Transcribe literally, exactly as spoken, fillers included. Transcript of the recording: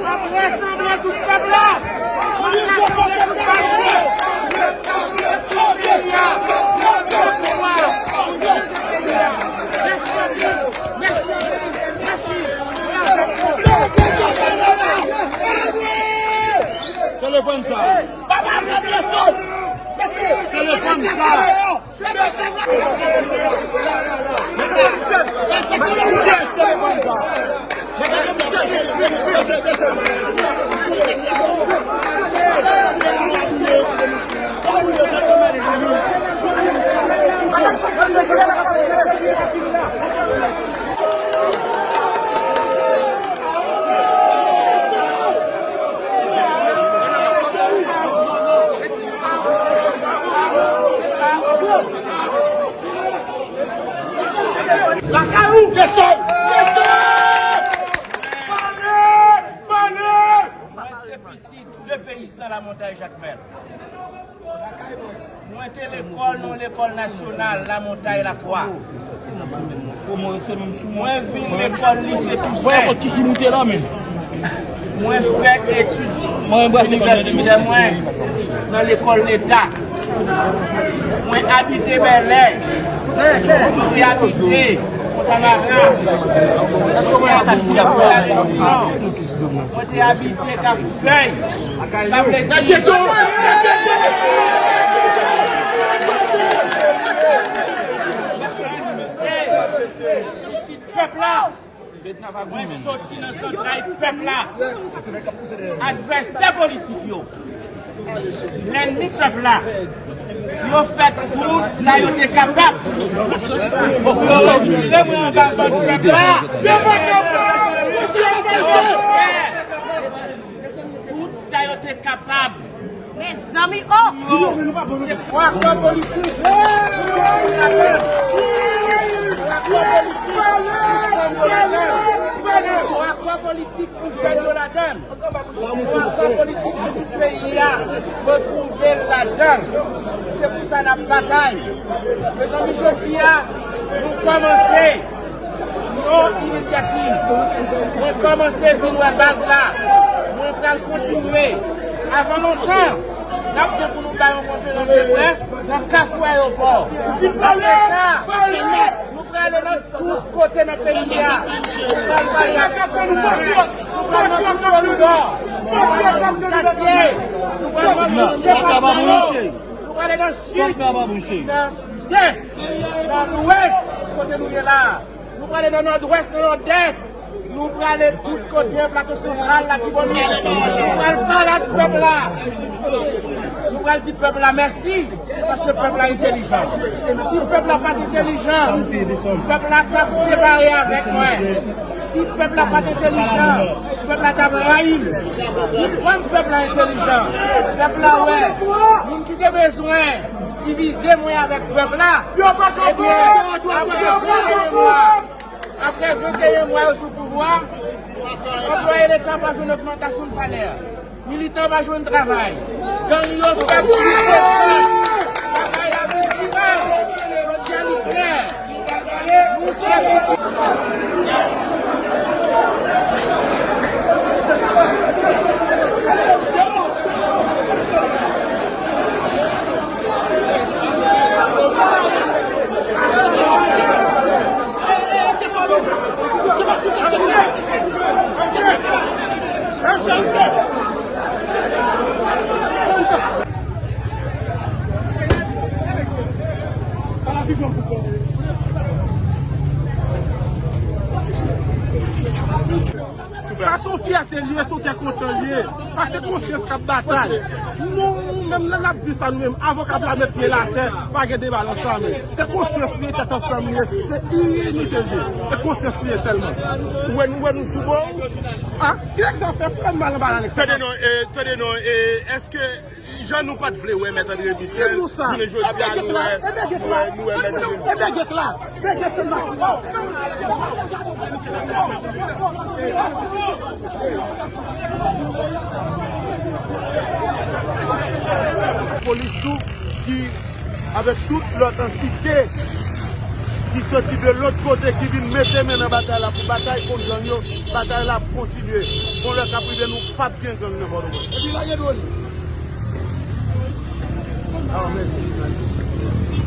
Ap rasanble tout pèp la. Ap rasanble tout pastè. Tout peyi a. Tout pouvwa. Mèsi anpil. Mèsi anpil. Mèsi. Telefòn sa. Telefòn sa. Lakay ou! Desann! Desann! Pale! Pale! Mwen se pitit de peyizan Lamontay Jakmèl. Mwen te lekòl nan lekòl nasyonal Lamontay Lakwa. Mwen vin lekòl lise Tousen. Mwen fè etid inivèsitè mwen nan lekòl leta. Mwen abite Bèlè. Mwen te abite Fontamara. Mwen te abite Kafoufèy. Sa vle di, pèp la. Mwen soti nan zantray pèp la. Advèsè politik yo, lènmi pèp la, yo fè tout sa yo te kapab pou yo retire mwen anba vant pèp la. Tout sa yo te kapab. Mezanmi, oh! Yo, se yon akò politik. Yon akò politik. Yon akò politik pou jèn yo ladan l. Yon akò politik pou tout peyi a retwouve l ladan l. Se pou sa n ap batay. Mezanmi, jodi a, nou kòmanse. Yon inisyativ. Mwen kòmanse vin wè baz la. Mwen pral kontinye. Avan lontan, n ap gen pou nou bay yon konferans de près nan Kafou Ayewopò. Apre sa, nou prale nan tout kote nan peyi a. Nou pral pale avèk pèp la. Nou pral nan tout koridò. Nou pral nan tout katye. Nou pral nan tout depatman yo. Nou prale nan sid, nan sidès, nan lwès, kote nou ye la. Nou prale nan nòdwès, nan nòdès. Nou prale tout kote, Plato Santral, Latibonit. Nou pral pale ak pèp la. Nou pral di pèp la mèsi, paske pèp la entèlijan. Si pèp la pa t entèlijan, pèp la t ap separe avèk mwen. Si pèp la pa t entèlijan, pèp la t ap rayi m. Kòm pèp la entèlijan, pèp la wè moun ki te bezwen divize mwen avèk pèp la, ebyen, apre venteyen mwa, apre venteyen mwa yo sou pouvwa, anplwaye leta pa jwenn ogmantasyon salè. Militan pa jwenn travay. Gang yo fè plis espas. Bagay la vin pi mal. Jodi a li klè. Nou se Paske yon fyète li ye, se yon tè kontan li ye. Paske konsyans k ap batay. Nou menm, lè n ap di sa, nou menm, avoka pla met pye l atè, pa gen deba nan sa, men se konsyans li ye, tèt ansanm li ye, se inite li ye. Se konsyans li ye sèlman. Ou wè nou, wè nou sou bò. A, kilès ki sa fè frè m mal anba la nèg sa? Tande non, e, tande non, e, èske jan nou pa t vle wè Mèt André Michel, jounen jodi a, nou wè, nou wè, nou wè Mèt André Michel. polis tou, ki avèk tout lòt antite ki soti de lòt kote, ki vin mete men nan batay la pou batay kont gang yo, batay la ap kontinye. Bon, lè k ap rive, nou p ap gen gang nan Pòtoprens. Epi lage dwòn. Ah, mèsi, mèsi.